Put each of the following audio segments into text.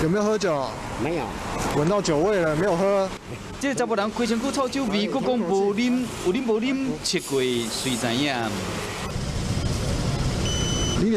有沒有喝酒？沒有。聞到酒味了，沒有喝。這個查埔人規身軀臭酒味，閣講無啉，有啉無啉，測過誰知影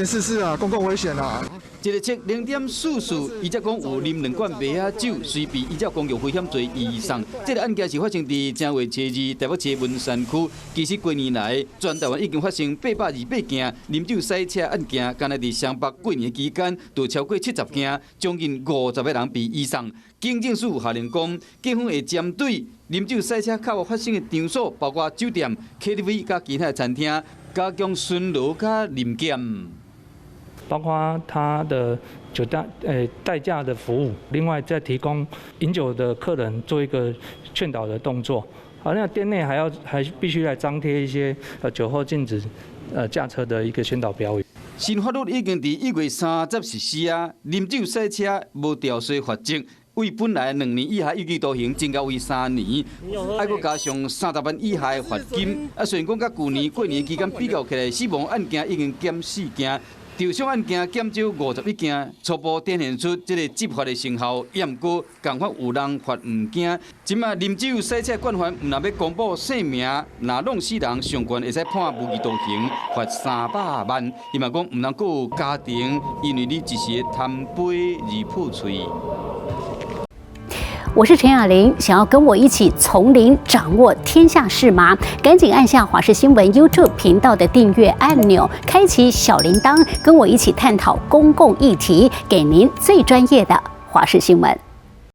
？0.44啊，公共危險啊！一個測0.44，伊才講有啉兩罐麥仔酒，隨被依照公共危險罪移送。這個案件是發生佇正月初二，台北市文山區。其實過年來，全台灣已經發生828件啉酒駛車案件，干焦佇雙北過年期間，就超過70件，將近50個人被移送。警政署下令講，警方會針對啉酒駛車較有發生的場所，包括酒店、KTV佮其他的餐廳，加強巡邏佮臨檢。包括他的酒駕、代駕的服務，另外再提供飲酒的客人做一個勸導的動作。好，那店內還要還必須來張貼一些酒後禁止駕車的一個宣導標語。新法律已經佇1月30實施啊，啉酒駛車無調說罰則，為本來2年以下有期徒刑增加為3年，還閣加上30萬以下的罰金。啊，雖然講佮舊年過年期間比較起來，死亡案件已經減4件。受傷案件減少51件，初步展現出這個執法的成效。毋過，仝款有人罰毋驚。這馬啉酒駛車慣犯，毋但欲公布姓名，若弄死人，上懸會使判無期徒刑，罰300萬。伊嘛講毋通閣有家庭，因為你一時貪杯而破喙。我是陳雅玲，想要跟我一起從零掌握天下事嗎？趕緊按下華視新聞 YouTube 頻道的訂閱按鈕，開啟小鈴鐺，跟我一起探討公共議題，給您最專業的華視新聞。